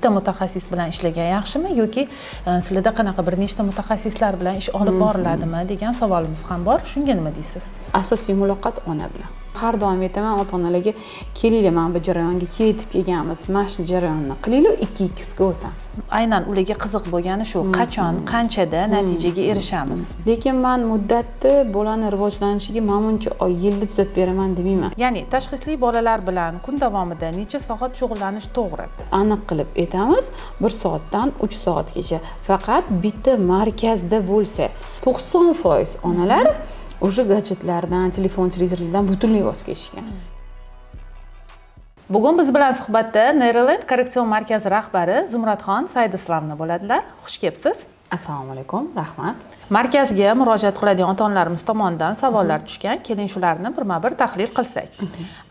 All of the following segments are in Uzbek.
Bitta mutaxassis bilan ishlagan yaxshimi yoki sizlarda qanaqa bir nechta mutaxassislar bilan ish olib boriladimi degan savolimiz ham bor. Shunga nima deysiz? Asosiy muloqot ona bilan. Har doim aytaman ota-onalarga: kelinglar, mana bu jarayonga yetib kelganmiz, mana shu jarayonni qilinglar, 2xga o'samiz. Aynan ularga qiziq bo'lgani shu: qachon, qanchada natijaga erishamiz? Lekin man muddatni bolani rivojlanishiga mana buncha oy, yilda tuzatib beraman demayman. Ya'ni tashxisli bolalar bilan kun davomida necha soat shug'ullanish to'g'ri? Aniq qilib aytamiz, 1 soatdan 3 soatgacha, faqat bitta markazda bo'lsa. 90% onalar o'sha gadjetlardan, telefon, televizorlardan butunlay voz kechishgan. Bugun biz bilan suhbatda Neuroland korreksion markazi rahbari Zumradxon Saidislamova bo'ladilar. Xush kelibsiz. Assalomu alaykum, rahmat. Markazga murojaat qiladigan ota-onalarimiz tomonidan savollar tushgan. Keling, shularni birma-bir tahlil qilsak.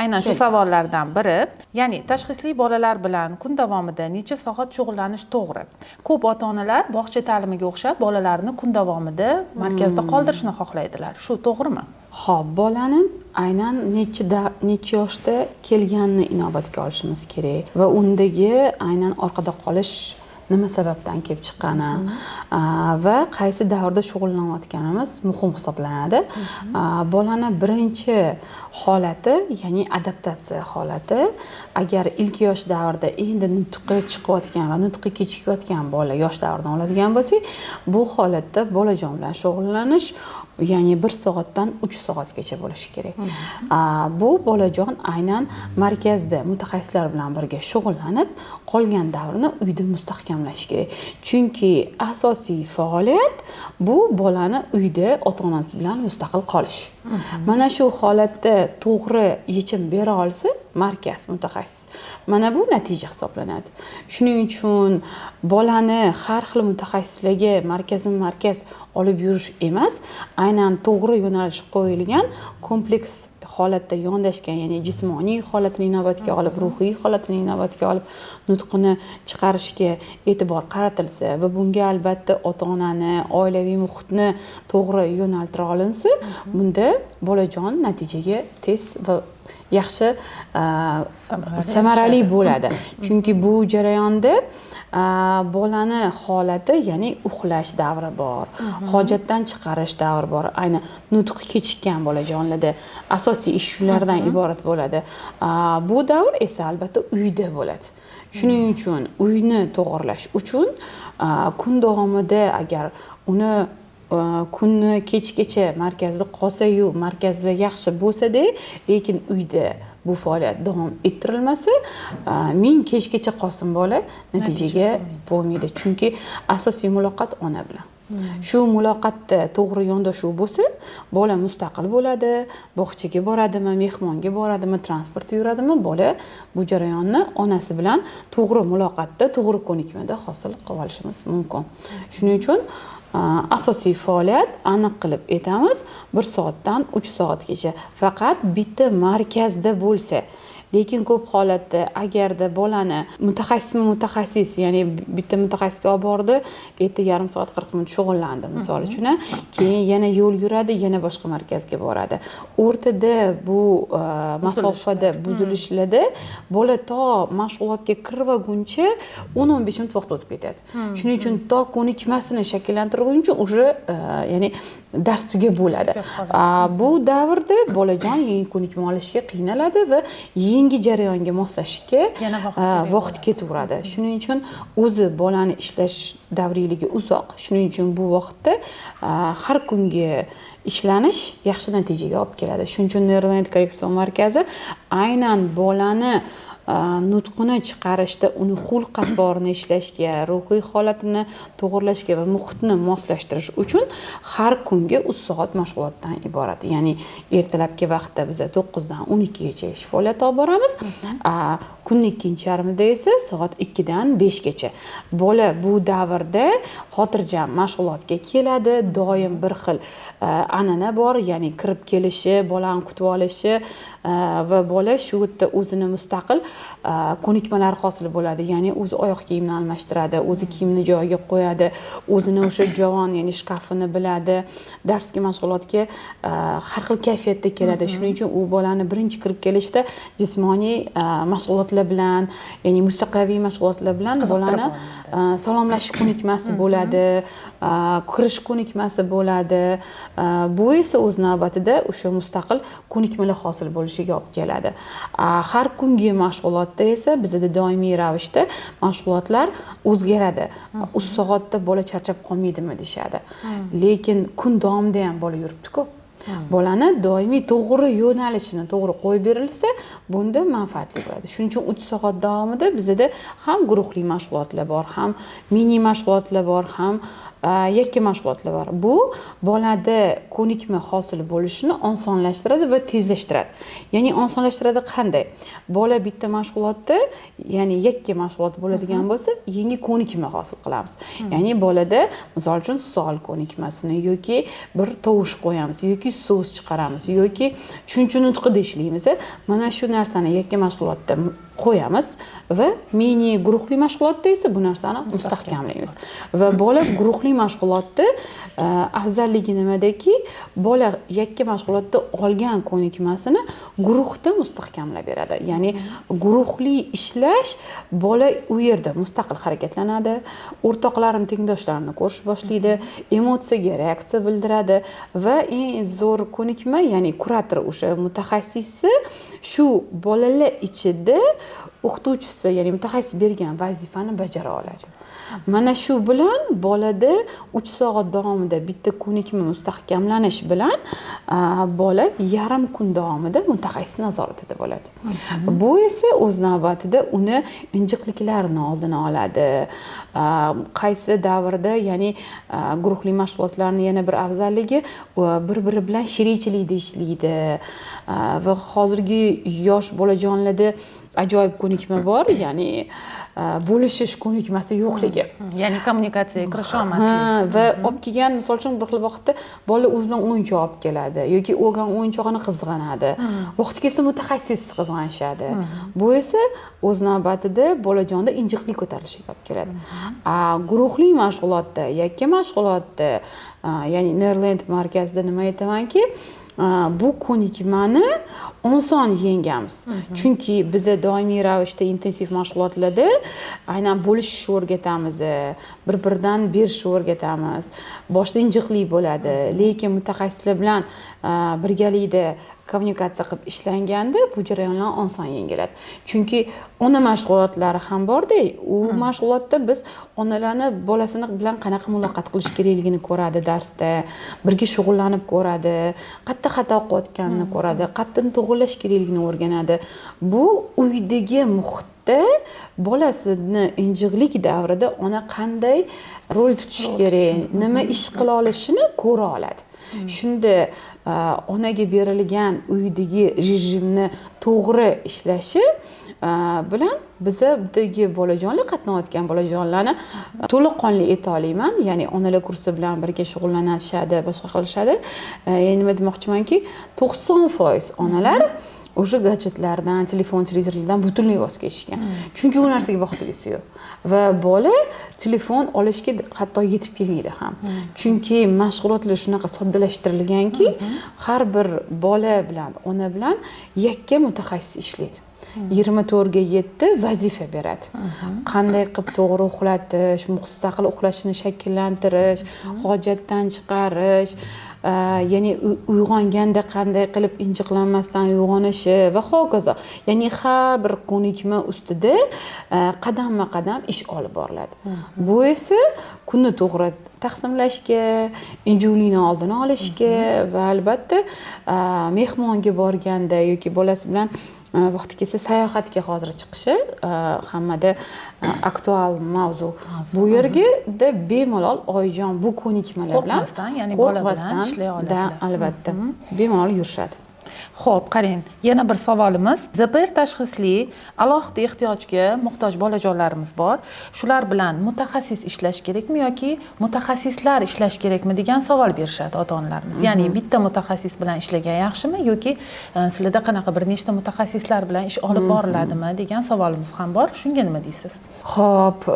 Aynan shu savollardan biri, ya'ni tashxisli bolalar bilan kun davomida necha soat shug'ullanish to'g'ri? Ko'p ota-onalar bog'cha ta'limiga o'xshab bolalarini kun davomida markazda qoldirishni xohlaydilar. Shu to'g'rimi? Xo'p, bolani aynan necha yoshda kelganini inobatga olishimiz kerak va undagi aynan orqada qolish nima sababdan kelib chiqqani va qaysi davrda shug'ullanayotganimiz muhim hisoblanadi. Bolani birinchi holati, ya'ni adaptatsiya holati, agar ilk yosh davrida endi nutqi chiqayotgan va nutqi kechikayotgan bola yosh davridan oladigan bo'lsak, bu holatda bolajon bilan shug'ullanish, ya'ni 1 soatdan 3 soatgacha bo'lishi kerak. Bu bolajon aynan markazda mutaxassislar bilan birga shug'ullanib, qolgan davrni uyda mustahkamlash kerak. Chunki asosiy faoliyat bu bolani uyda ota-onasi bilan mustaqil qolish. Mana shu holatda to'g'ri yechim bera olsa markaz mutaxassis, mana bu natija hisoblanadi. Shuning uchun bolani har xil mutaxassislarga markazma-markaz olib yurish emas, aynan to'g'ri yo'nalish qo'yilgan kompleks holatda yondashgan, ya'ni jismoniy holatini inobatga olib, ruhiy holatini inobatga olib, nutqini chiqarishga e'tibor qaratilsa va bunga albatta ota-onani, oilaviy muhitni to'g'ri yo'naltira olinsa, bunda bolajon natijaga tez va yaxshi, samarali bo'ladi. Chunki bu jarayonda bolani holati, ya'ni uxlash davri bor, hojatdan chiqarish davri bor. Aynan nutqi kechikkan bolajonlarda asosiy ish shulardan iborat bo'ladi. Bu davr esa albatta uyda bo'ladi. Shuning uchun uyni to'g'irlash uchun kun davomida agar uni kunni kechgacha markazda qolsa-yu, markazda yaxshi bo'lsa-da, lekin uyda bu faoliyat davom ettirilmasa, ming kechgacha qolsin bola, natijaga bo'lmaydi. Chunki asosiy muloqot ona bilan. Shu muloqotda to'g'ri yondashuv bo'lsa, bola mustaqil bo'ladi, bog'chaga boradimi, mehmonga boradimi, transportda yuradimi, bola bu jarayonni onasi bilan to'g'ri muloqotda, to'g'ri ko'nikmada hosil qilib olishimiz mumkin. Shuning uchun asosiy faoliyat aniq qilib aytamiz, 1 soatdan 3 soatgacha, faqat bitta markazda bo'lsa. Lekin ko'p holatda agarda bolani mutaxassismi mutaxassis, ya'ni bitta mutaxassisga olib bordi, erta yarim soat 40 minut shug'ullandi misol uchun, keyin yana yo'l yuradi, yana boshqa markazga boradi. O'rtada bu masofada buzilishlarda bola to mashg'ulotga kirib olguncha 10-15 minut vaqt o'tib ketadi. Shuning uchun to ko'nikmasini shakllantirguncha уже, ya'ni dars tugab bo'ladi. Bu davrda bolajon yangi ko'nikma olishga qiynaladi va yangi jarayonga moslashishga yana vaqt kerak vaqt ketaveradi. Shuning uchun o'zi bolani ishlash davriyligi uzoq. Shuning uchun bu vaqtda har kungi ishlanish yaxshi natijaga olib keladi. Shuning uchun Neuroland korreksion markazi aynan bolani nutqini chiqarishda uni xulq-atvorini ishlashga, ruhiy holatini to'g'irlashga va muhitni moslashtirish uchun har kungi 3 soat mashg'ulotdan iborat. Ya'ni ertalabki vaqtda biz 9dan 12gacha ish faoliyati olib boramiz. Kunning ikkinchi yarmida esa soat 2dan 5gacha. Bola bu davrda xotirjam mashg'ulotga keladi, doim bir xil an'ana bor, ya'ni kirib kelishi, bolani kutib olishi, va bola shu yerda o'zini mustaqil ko'nikmalar hosil bo'ladi. Ya'ni o'zi oyoq kiyimini almashtiradi, o'zi kiyimini joyiga qo'yadi, o'zini o'sha javon, ya'ni shkafini biladi, darsga, mashg'ulotga har xil kayfiyatda keladi. Shuning uchun u bolani birinchi kirib kelishda jismoniy mashg'ulotlar bilan, ya'ni musiqaviy mashg'ulotlar bilan bolani salomlashish ko'nikmasi bo'ladi, kirish ko'nikmasi bo'ladi. Bu esa o'z navbatida o'sha mustaqil ko'nikmalar hosil bo'lishiga olib keladi. Har kungi mashg'ulotda esa bizda doimiy ravishda mashg'ulotlar o'zgaradi. 3 soatda bola charchab qolmaydimi deyishadi. Lekin kun davomida ham bola yuribdi-ku. Bolani doimiy to'g'ri yo'nalishini to'g'ri qo'yib berilsa, bunda manfaatli bo'ladi. Shuning uchun 3 soat davomida bizda ham guruhli mashg'ulotlar bor, ham mini mashg'ulotlar bor, ham yakka mashg'ulotlar bor. Bu bolada ko'nikma hosil bo'lishini osonlashtiradi va tezlashtiradi. Ya'ni osonlashtiradi qanday? Bola bitta mashg'ulotda, ya'ni yakka mashg'ulot bo'ladigan bo'lsa, yangi ko'nikma hosil qilamiz. Ya'ni bolada misol uchun sol ko'nikmasini yoki bir tovush qo'yamiz yoki so'z chiqaramiz yoki tushuncha nutqida ishlaymiz. Mana shu narsani yakka mashg'ulotda qo'yamiz va mini guruhli mashg'ulotda esa bu narsani mustahkamlaymiz. Va bola guruhli mashg'ulotda afzalligi nimadaki, bola yakka mashg'ulotda olgan ko'nikmasini guruhda mustahkamlab beradi. Ya'ni guruhli ishlash, bola u yerda mustaqil harakatlanadi, o'rtoqlarini, tengdoshlarini ko'rish boshlaydi, emotsiyaga reaksiya bildiradi va eng zo'r ko'nikma, ya'ni kurator o'sha mutaxassisi shu bolalar ichida o'qituvchisi, ya'ni mutaxassis bergan vazifani bajara oladi. Mana shu bilan bolada 3 soat davomida bitta ko'nikma mustahkamlanish bilan bola yarim kun davomida mutaxassis nazoratida bo'ladi. Bu esa o'z navbatida uni injiqliklarini oldini oladi. Qaysi davrda, ya'ni guruhli mashg'ulotlarning yana bir afzalligi, bir-biri bilan sherikchilikda ishlaydi. Va hozirgi yosh bolajonlarda ajoyib ko'nikma bor, ya'ni bo'lishish ko'nikmasi yo'qligi. Ya'ni kommunikatsiyaga kirisha olmasligi. Va olib kelgan, misol uchun, bir xil vaqtda bola o'zi bilan o'yinchoq olib keladi yoki olgan o'yinchog'ini qizg'anadi. Vaqti kelsa mutaxassis qizg'anishadi. Bu esa o'z navbatida bolajonda injiqlik ko'tarilishiga olib keladi. Guruhli mashg'ulotda, yakka mashg'ulotda, ya'ni Nerland markazida nima aytamanki, bu ko'nikmani oson yengamiz. Chunki biza doimiy ravishda intensiv mashg'ulotlarda aynan bo'lishishni o'rgatamiz, bir-biridan berishni o'rgatamiz. Boshda injiqlik bo'ladi, lekin mutaxassislar bilan birgalikda kommunikatsiya qilib ishlanganda bu jarayonlar oson yengiladi. Chunki ona mashg'ulotlari ham borda, u mashg'ulotda biz onalarni bolasini bilan qanaqa muloqot qilish kerakligini ko'radi darsda, birga shug'ullanib ko'radi, qayerda xato qilayotganini ko'radi, qayerdan to'g'rilash kerakligini o'rganadi. Bu uydagi muhitda bolasini injiqlik davrida ona qanday rol tutishi kerak, nima ish qila olishini ko'ra oladi. Shunda onaga berilgan uydagi rejimni to'g'ri ishlashi bilan bizadagi bolajonlar, qatnayotgan bolajonlarni to'laqonli eta olmayman. Ya'ni onalar kursi bilan birga shug'ullanishadi, boshqa qilishadi. Ya'ni nima demoqchimanki, 90% onalar o'sha gadjetlardan, telefon, televizorlardan butunlay voz kechishgan. Chunki u narsaga vaqtlisi yo'q. Va bola telefon olishga hatto yetib kelmaydi ham. Chunki mashg'ulotlar shunaqa soddalashtirilganki, har bir bola bilan, ona bilan yakka mutaxassis ishlaydi. 24/7 vazifa beradi. Qanday qilib to'g'ri uxlatish, mustaqil uxlashini shakllantirish, hojatdan chiqarish, ya'ni uyg'onganda qanday qilib injiqlanmasdan uyg'onishi va hokazo. Ya'ni har bir ko'nikma ustida qadamma-qadam ish olib boriladi. Bu esa kunni to'g'ri taqsimlashga, injuqlikni oldini olishga va albatta mehmonga borganda yoki bolasi bilan vaqti kelsa sayohatga hozir chiqishi hammada aktual mavzu. Bu yerga bemalol oyijon bu ko'nikmalar bilan qo'rqmasdan, ya'ni bola bilan ishlay oladi. Albatta, bemalol yurishadi. Xo'p, qarang, yana bir savolimiz. ZPR tashxisli alohida ehtiyojga muhtoj bolajonlarimiz bor. Shular bilan mutaxassis ishlash kerakmi yoki mutaxassislar ishlash kerakmi degan savol berishadi ota-onalarimiz. Ya'ni bitta mutaxassis bilan ishlagan yaxshimi yoki sizlarda qanaqa bir nechta mutaxassislar bilan ish olib boriladimi degan savolimiz ham bor. Shunga nima deysiz? Xo'p,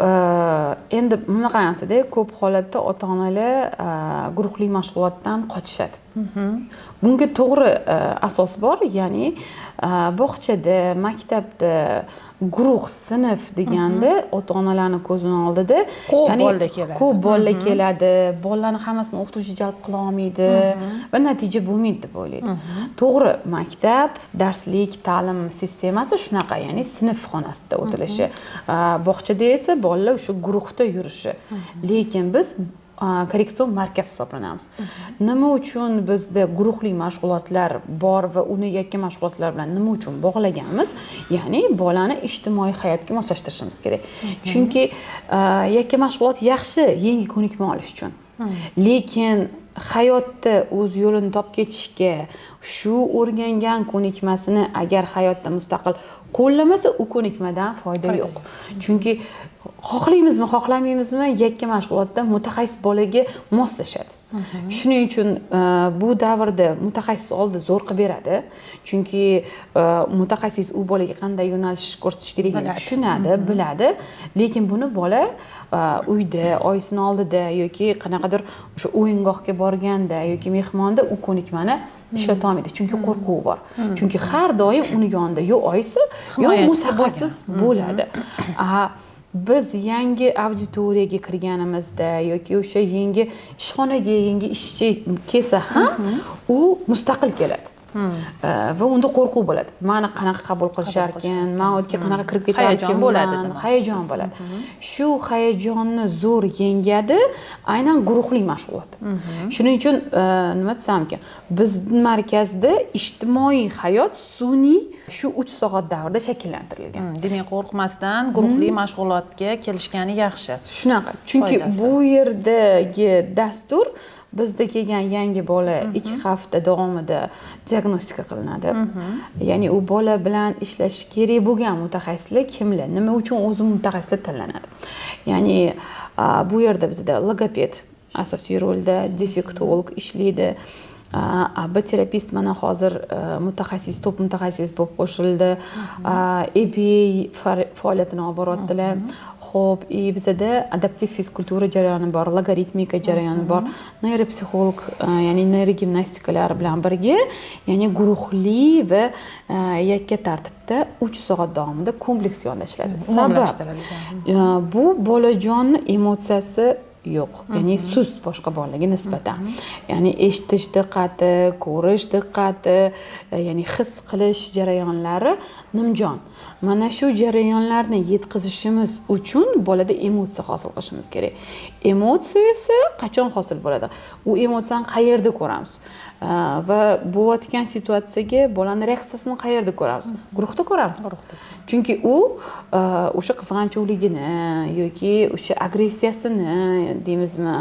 endi bunaqa narsada ko'p holatda ota-onalar guruhli mashg'ulotdan qochishadi. Bunga to'g'ri asos bor, ya'ni bog'chada, maktabda guruh, sinf deganda ota-onalarni ko'zini oldida ko'p bolalar keladi. Ko'p bolalar keladi, bolalarni hammasini o'qituvchi jalb qila olmaydi va natija bo'lmaydi deb o'ylaydi. To'g'ri, maktab, darslik, ta'lim sistemasi shunaqa, ya'ni sinf xonasida o'tilishi. Bog'chada esa bolalar o'sha guruhda yurishi. Lekin biz korreksion markaz hisoblanamiz. Nima uchun bizda guruhli mashg'ulotlar bor va uni yakka mashg'ulotlar bilan nima uchun bog'laganmiz? Ya'ni bolani ijtimoiy hayotga moslashtirishimiz kerak. Chunki yakka mashg'ulot yaxshi yangi ko'nikma olish uchun. Lekin hayotda o'z yo'lini topib ketishga, shu o'rgangan ko'nikmasini agar hayotda mustaqil qo'llamasa, u ko'nikmadan foyda yo'q. Chunki xohlaymizmi, xohlamaymizmi, yakka mashg'ulotda mutaxassis bolaga moslashadi. Shuning uchun bu davrda mutaxassis oldi zo'r qilib beradi. Chunki mutaxassis u bolaga qanday yo'nalish ko'rsatish kerakligini tushunadi, biladi. Lekin buni bola uyda, oyisini oldida yoki qanaqadir o'sha o'yingohga borganda yoki mehmonda u ko'nikmani ishlata olmaydi, chunki qo'rquvi bor. Chunki har doim uni yonida yo oyisi, yo mutaxassis bo'ladi. Biz yangi auditoriyaga kirganimizda yoki o'sha yangi ishxonaga yangi ishchi kelsa ham u mustaqil keladi. Va unda qo'rquv bo'ladi. Mani qanaqa qabul qilisharkan, men u yerga qanaqa kirib ketarkanman, bo'ladi. Hayajon bo'ladi. Shu hayajonni zo'r yengadi aynan guruhli mashg'ulot. Shuning uchun nima desamki, bizning markazda ijtimoiy hayot sun'iy shu 3 soat davrida shakllantirilgan. Demak, qo'rqmasdan guruhli mashg'ulotga kelishgani yaxshi. Shunaqa. Chunki bu yerdagi dastur bizda kelgan yangi bola 2 hafta davomida diagnostika qilinadi. Ya'ni u bola bilan ishlash kerak bo'lgan mutaxassislar kimlar, nima uchun o'zi mutaxassislar tanlanadi. Ya'ni bu yerda bizda logoped asosiy rolda, defektolog ishlaydi. AB terapist mana hozir mutaxassis, top mutaxassis bo'lib qo'shildi. ABA faoliyatini olib boryaptilar. Xo'p, bizada adaptiv fizkultura jarayoni bor, logaritmika jarayoni bor, neyropsixolog, ya'ni neyrogimnastikalar bilan birga, ya'ni guruhli va yakka tartibda 3 soat davomida kompleks yondashiladi. Sabab bu bolajonni emotsiyasi yo'q, ya'ni sust boshqa bolalarga nisbatan. Ya'ni eshitish diqqati, ko'rish diqqati, ya'ni his qilish jarayonlari nimjon. Mana shu jarayonlarni yetkazishimiz uchun bolada emotsiya hosil qilishimiz kerak. Emotsiya esa qachon hosil bo'ladi? U emotsiyani qayerda ko'ramiz? Va bo'layotgan situatsiyaga bolani reaksiyasini qayerda ko'ramiz? Guruhda ko'ramiz. Chunki u o'sha qizg'anchiqligini yoki o'sha agressiyasini deymizmi,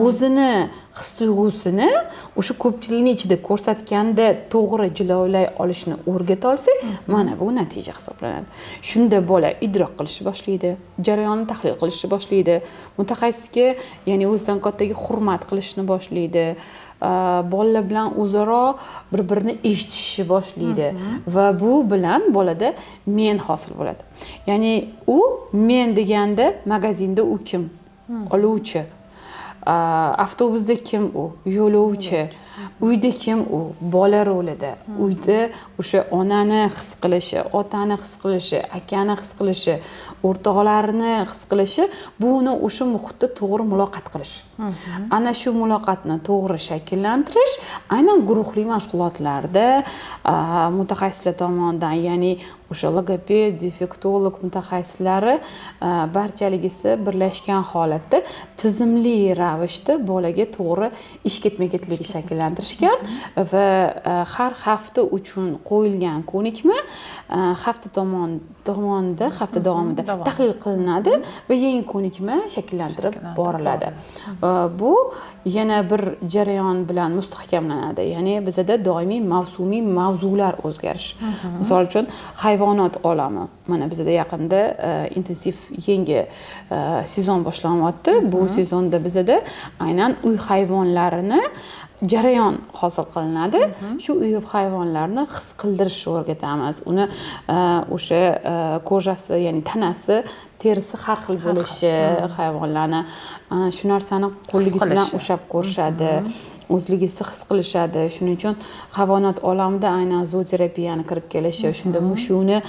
o'zini his tuyg'usini o'sha ko'pchilikning ichida ko'rsatganda to'g'ri jilovlay olishni o'rgata olsak, mana bu natija hisoblanadi. Shunda bola idrok qilishni boshlaydi, jarayonni tahlil qilishni boshlaydi, mutaxassisga, ya'ni o'zidan kattaga hurmat qilishni boshlaydi, bolalar bilan o'zaro bir-birini eshitishni boshlaydi va bu bilan bolada men hosil bo'ladi. Ya'ni u men deganda magazinda u kim? Oluvchi. Avtobusda kim u? Yo'lovchi. Uyda kim u? Bola rolida. Uyda o'sha onani his qilishi, otani his qilishi, akani his qilishi, o'rtoqlarini his qilishi, bu uni o'sha muhitda to'g'ri muloqot qilish. Ana shu muloqotni to'g'ri shakllantirish aynan guruhli mashg'ulotlarda mutaxassislar tomonidan, ya'ni o'sha logoped, defektolog mutaxassislari barchaligisi birlashgan holatda tizimli ravishda bolaga to'g'ri ish ketma-ketligi shakllantirishgan va har hafta uchun qo'yilgan ko'nikma hafta tomonida, hafta davomida tahlil qilinadi va yangi ko'nikma shakllantirib boriladi. Bu yana bir jarayon bilan mustahkamlanadi. Ya'ni bizada doimiy mavsumiy mavzular o'zgarish. Misol uchun hayvonot olami. Mana bizada yaqinda intensiv yangi sezon boshlanyapti. Bu sezonda bizada aynan uy hayvonlarini jarayon hosil qilinadi. Shu uy hayvonlarini his qildirishni o'rgatamiz. Uni o'sha kojasi, ya'ni tanasi, terisi har xil bo'lishi, hayvonlarni shu narsani qo'lligisi bilan ushlab ko'rishadi, o'zligisi his qilishadi. Shuning uchun hayvonot olamida aynan zooterapiyani kirib kelishi, shunda mushukni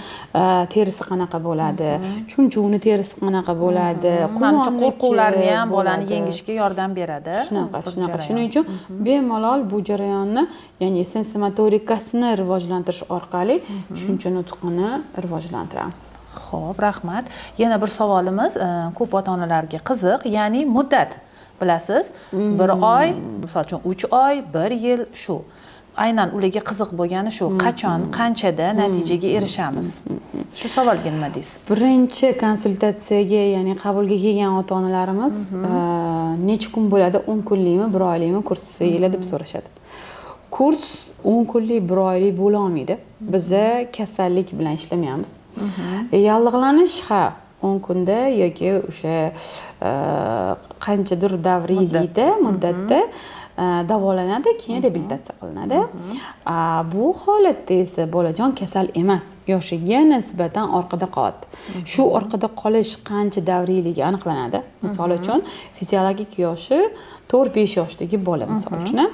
terisi qanaqa bo'ladi, chumchuqni terisi qanaqa bo'ladi, manimcha qo'rquvlarni ham bolani yengishga yordam beradi. Shunaqa. Shuning uchun bemalol bu jarayonni, ya'ni sensomotorikasini rivojlantirish orqali tushuncha nutqini rivojlantiramiz. Xo'p, rahmat. Yana bir savolimiz ko'p ota-onalarga qiziq, ya'ni muddat. Bilasiz, 1 oy, misol uchun 3 oy, 1 yil shu. Aynan ularga qiziq bo'lgani shu, qachon, qanchada natijaga erishamiz? Shu savolga nima deysiz? Birinchi konsultatsiyaga, ya'ni qabulga kelgan ota-onalarimiz necha kun bo'ladi, 10 kunlikmi, 1 oylikmi kursinglar deb so'rashadi. Kurs 10 kunlik, 1 oylik bo'la olmaydi. Biza kasallik bilan ishlamaymiz. Yallig'lanish ha 10 kunda yoki o'sha qanchadir davriylikda muddatda davolanadi, keyin reabilitatsiya qilinadi. Bu holatda esa bolajon kasal emas, yoshiga nisbatan orqada qoladi. Shu orqada qolish qancha davriyligi aniqlanadi. Misol uchun fiziologik yoshi 4-5 yoshdagi bola misol uchun,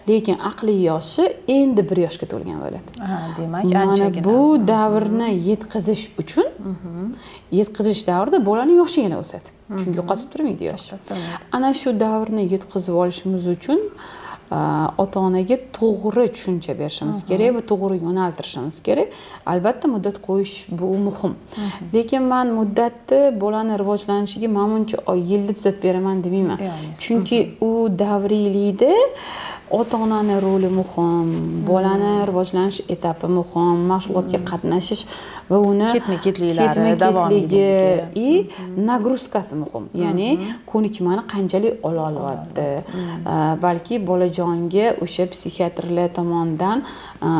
lekin aqliy yoshi endi 1 yoshga to'lgan bo'ladi. Demak, anchagina. Bu davrni yetkazish uchun yetkazish davrida bolaning yoshi yana o'sadi. Chunki yo'qotib turmaydi yosh. Ana shu davrni yetkazib olishimiz uchun ota-onaga to'g'ri tushuncha berishimiz kerak va to'g'ri yo'naltirishimiz kerak. Albatta muddat qo'yish bu muhim. Lekin men muddatni bolani rivojlanishiga mana buncha yilda tuzatib beraman demayman. Chunki u davriylikda ota-onani roli muhim, bolani rivojlanish etapi muhim, mashg'ulotga qatnashish va uni ketma-ketliklari, davomiyligi и nagruzkasi muhim. Ya'ni ko'nikmani qanchalik ola olyapti. Balki bolajonga o'sha psixiatrlar tomonidan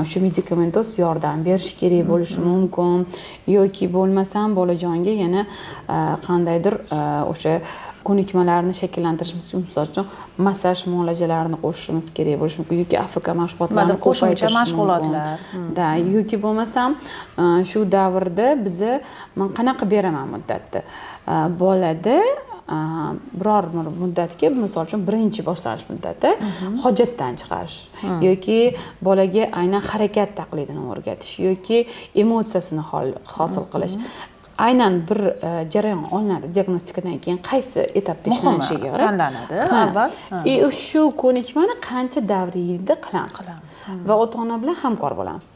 o'sha medikamentoz yordam berish kerak bo'lishi mumkin yoki bo'lmasam bolajonga yana qandaydir o'sha ko'nikmalarni shakllantirishimiz uchun, misol uchun, massaj muolajalarini qo'shishimiz kerak bo'lishi mumkin yoki AFK mashg'ulotlarini qo'shimcha mashg'ulotlar. Da, yoki bo'lmasam shu davrda biza men qanaqa beraman muddatni? Bolada biror bir muddatga, misol uchun, birinchi boshlanish muddati hojatdan chiqarish yoki bolaga aynan harakat taqlidini o'rgatish yoki emotsiyasini hosil qilish. Aynan bir jarayon olinadi diagnostikadan keyin qaysi etapda ishlanishiga qarab tanlanadi avval. Shu ko'nikmani qancha davriyda qilamiz va ota-ona bilan hamkor bo'lamiz.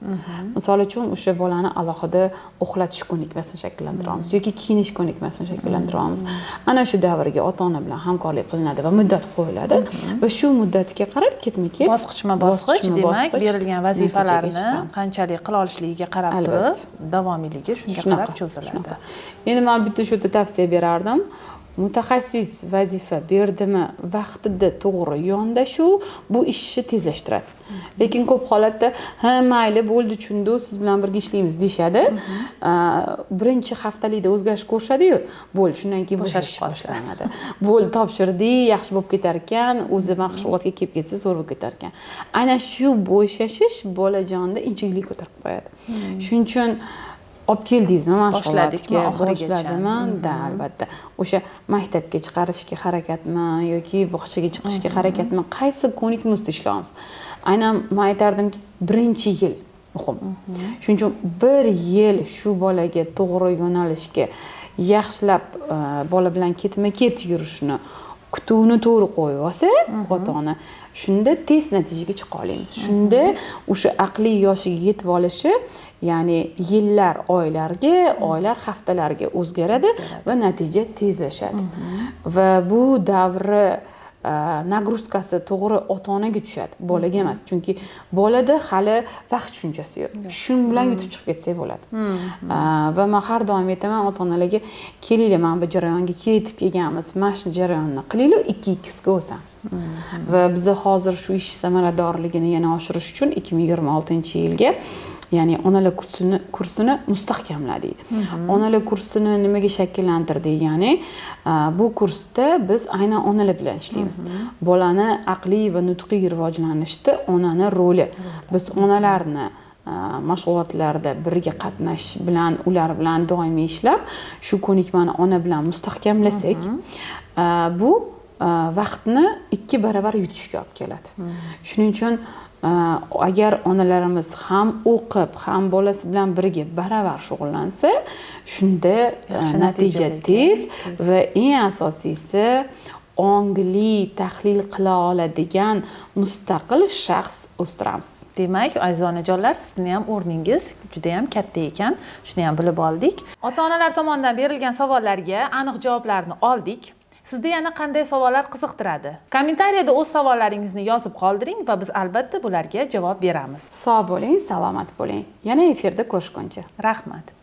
Misol uchun, o'sha bolani alohida uxlatish ko'nikmasini shakllantiramiz yoki kiyinish ko'nikmasini shakllantiramiz. Ana shu davrga ota-ona bilan hamkorlik qilinadi va muddat qo'yiladi va shu muddatga qarab ketma-ket bosqichma-bosqich, demak, berilgan vazifalarni qanchalik qila olishligiga qarab turib, davomiyligi shunga qarab cho'ziladi. Endi men bitta shu yerda tavsiya berardim. Mutaxassis vazifa berdimi, vaqtida to'g'ri yondashuv bu ishni tezlashtiradi. Lekin ko'p holatda ha mayli bo'ldi, tushundik, siz bilan birga ishlaymiz deyishadi. Birinchi haftalikda o'zgarish ko'rishadi-yu, bo'ldi, shundan keyin bo'shashish boshlanadi. Bo'ldi, topshirdik, yaxshi bo'lib ketar ekan, o'zi mashg'ulotga kelib ketsa zo'r bo'lib ketar ekan. Ana shu bo'shashish bolajonda injiqlik ko'tarib qo'yadi. Shuning uchun olib keldingizmi mashg'ulotga, boshladimi? Da, albatta. O'sha maktabga chiqarishga harakatmi yoki bog'chaga chiqishga harakatmi, qaysi ko'nikma ustida ishlaymiz? Aynan men aytardimki, birinchi yil muhim. Shuning uchun bir yil shu bolaga to'g'ri yo'nalishga yaxshilab bola bilan ketma-ket yurishni, kutuvni to'g'ri qo'yib olsa ota-ona, shunda tez natijaga chiqa olamiz. Shunda o'sha aqliy yoshiga yetib olishi, ya'ni yillar oylarga, oylar haftalarga o'zgaradi va natija tezlashadi. Va bu davri Нагрузка si to'g'ri ota onaga tushadi, bolaga emas, chunki bolada hali vaqt tushunchasi yo'q. Shu bilan yutib chiqib ketsak bo'ladi. Va man har doim aytaman ota onalarga: kelinglar, mana bu jarayonga yetib kelganmiz, mana shu jarayonni qilinglar, ikki xga o'samiz. Va biza hozir shu ish samaradorligini yana oshirish uchun 2026-yilga, ya'ni onalar kursini mustahkamladik. Onalar kursini nimaga shakllantirdik? Ya'ni bu kursda biz aynan onalar bilan ishlaymiz. Bolani aqliy va nutqiy rivojlanishda onani roli. Biz onalarni mashg'ulotlarda birga qatnashish bilan, ular bilan doimiy ishlab, shu ko'nikmani ona bilan mustahkamlasak, bu vaqtni 2 baravar yutishga olib keladi. Shuning uchun agar onalarimiz ham o'qib, ham bolasi bilan birga baravar shug'ullansa, shunda Yaxshi natija natijalarga. tez va eng asosiysi, ongli tahlil qila oladigan mustaqil shaxs o'stiramiz. Demak, aziz onajonlar, sizni ham o'rningiz juda ham katta ekan, shuni ham bilib oldik. Ota onalar tomonidan berilgan savollarga aniq javoblarni oldik. Sizda yana qanday savollar qiziqtiradi? Kommentariyada o'z savollaringizni yozib qoldiring va biz albatta bularga javob beramiz. Sog' bo'ling, salomat bo'ling, yana efirda ko'rishguncha. Rahmat.